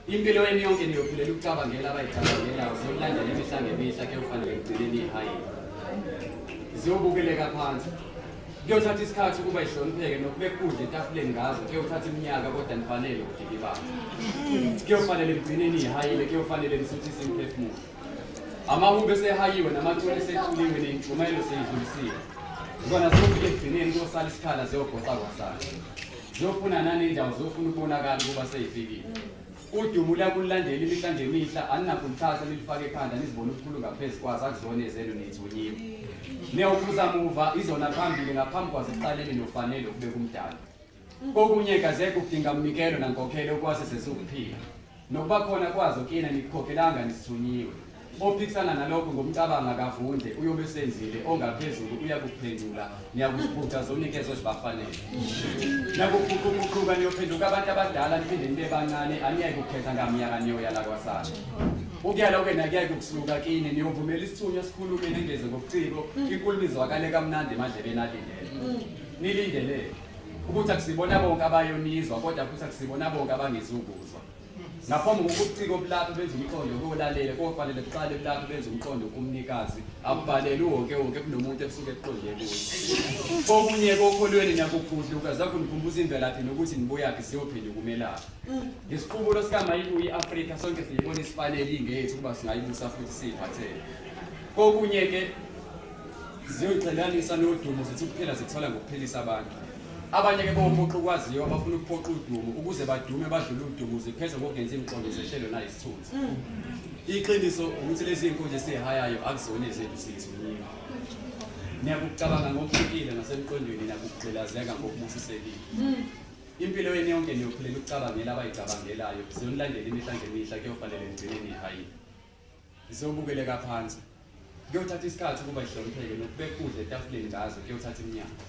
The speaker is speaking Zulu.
Impilo yenu yonke niyophilela ukucabangela abayicabangelayo, ziyolandela imihla ngemihla, kuyofanele kugcine niyihayile. Ziyobukeleka phansi. Kuyothatha isikhathi ukuba ihlonipheke nokubeka ukudla etafuleni ngazo, kuyothatha iminyaka kodwa nifanele ukudikibala. Kuyofanele nigcine niyihayile, kuyofanele nisuthise imiphefumulo. Amahubo esehayiwe namaculo eseculiwe neyintshumayelo seyidlulisiwe. Zona ziyofika ekugcineni kuyosala isikhala ziyogoqa kwasala. Ziyofuna nanendawo, ziyofuna ukubonakala ukuba seyifikile. Udumo luyakulandela imihla ngemihla, aninakulithatha nilifake ekhanda nizibone ubukhulu ngaphezu kwazo, akuzona ezenu niyithunyiwe. Niyawukhuza muva izona phambili ngaphambi kwazo ekuqaleni nofanele ukubeka umdala. Kokunye kazekho ukudinga mnikelo nankokhelo kwase sesiwukuphila. Nokuba khona kwazo kina nikukhokhelanga nisithunyiwe. Ophikisana nalokho ngomcabango akavundle, uyobe senzile ongaphezulu uyakuphendula, niyakuziphuca zonikezo ezibafanele. Niyakuguquguquka niyophenduka abantu abadala niphinde nibe bancane, aniyeke ukukhetha ngaminyaka niyoyala kwasala. Ukuyala-ke nakuyaye kusuka kini, niyovumela isithunywa sikhulume nengeze ngobuciko, inkulumo izwakale kamnandi emadlebeni alindele. Nilindele ukuthi akusibona bonke abayonizwa, kodwa futhi akusibona bonke abangezukuzwa. Ngaphambi kokubuciko obulapho benza umqondo kolalela, kofanele kuqale bulapho benza umqondo kumnikazi, akubhaleli wonke wonke kunomuntu ebusuke eqonde kuye. Kokunye kokholweni niyakuphudluka, zakunikhumbuza imvelaphi nokuthi nibuyaphi siyophenduka umelaphi. Ngesiqubulo sikaMayibuye i-Afrika sonke siyibona isifanele ingeyethu ukuba singayibusa futhi siyiphathele. Kokunye-ke ziyoyixhelanisa nodumo zithi ukuphila zikuthola ngokuphilisa abantu. Abanye-ke bophoqa ukwaziwa bafuna ukuphoqa udumo ukuze badume badlule udumo ziphethe ngokungenza imiqondo zehlelo nayisithunzi. Iqiniso ukuthi lezi iy'nkundla esiyihayayo akuzona ezethu siyithunyiwe. Niyakucabanga ngokuhlukile nasemqondweni, niyakugqilazeka ngokubusisekile. Impilo yenu yonke niyophilela ukucabangela abayicabangelayo, ziyonilandela imihla ngemihla, kuyofanele nigcine niyihayile. Ziyobukeleka phansi. Kuyothatha isikhathi ukuba ihlonipheke nokubeka ukudla etafuleni ngazo kuyothatha iminyaka.